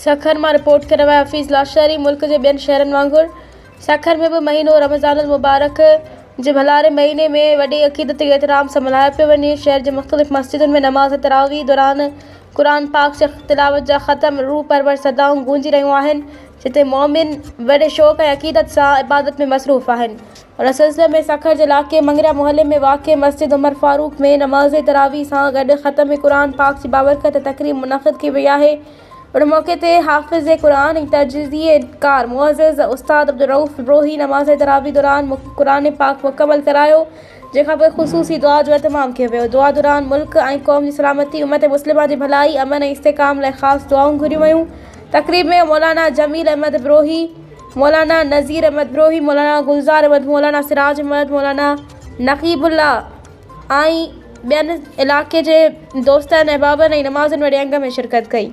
سکر مان رپورٽ ڪري رهيو آهي حفيظ لاشاري ملڪ جي ٻين شهرن وانگر سکر ۾ به مهينو رمضان المبارڪ جي ڀلاري مهيني ۾ وڏي عقيدت ۽ احترام سان ملهايو پيو وڃي شهر جي مختلف مسجدن ۾ نماز تراويح دوران قرآن پاڪ جي تلاوت جا ختم روح پرور صدائون گونجي رهيون آهن جتي مؤمن وڏي شوق ۽ عقيدت سان عبادت ۾ مصروف آهن ان سلسلي ۾ سکر جي علائقي مڱريا محلي ۾ واقع مسجد عمر فاروق ۾ نماز تراويح سان گڏ ختم قرآن پاڪ جي بابرڪت تقريب منعقد ڪئي وئي آهي. ان موقعي تي حافظ قرآن ۽ تجزيي ڪار معزز استاد عبدالرئوف بروهي نماز تراويح دوران قرآن پاڪ مڪمل ڪرايو جنهن کانپوء خصوصي دعا جو اهتمام ڪيو ويو. دعا دوران ملڪ ۽ قوم جي سلامتي، امت مسلمه جي ڀلائي، امن ۽ استحڪام لاء خاص دعائون گهريون ويون. تقريب ۾ مولانا جميل احمد بروهي، مولانا نذير احمد بروهي، مولانا گلزار احمد، مولانا سراج احمد، مولانا نقيب الله ۽ ٻين علائقي جي دوستن، احبابن ۽ نمازين وڏي انگ ۾ شرڪت ڪئي.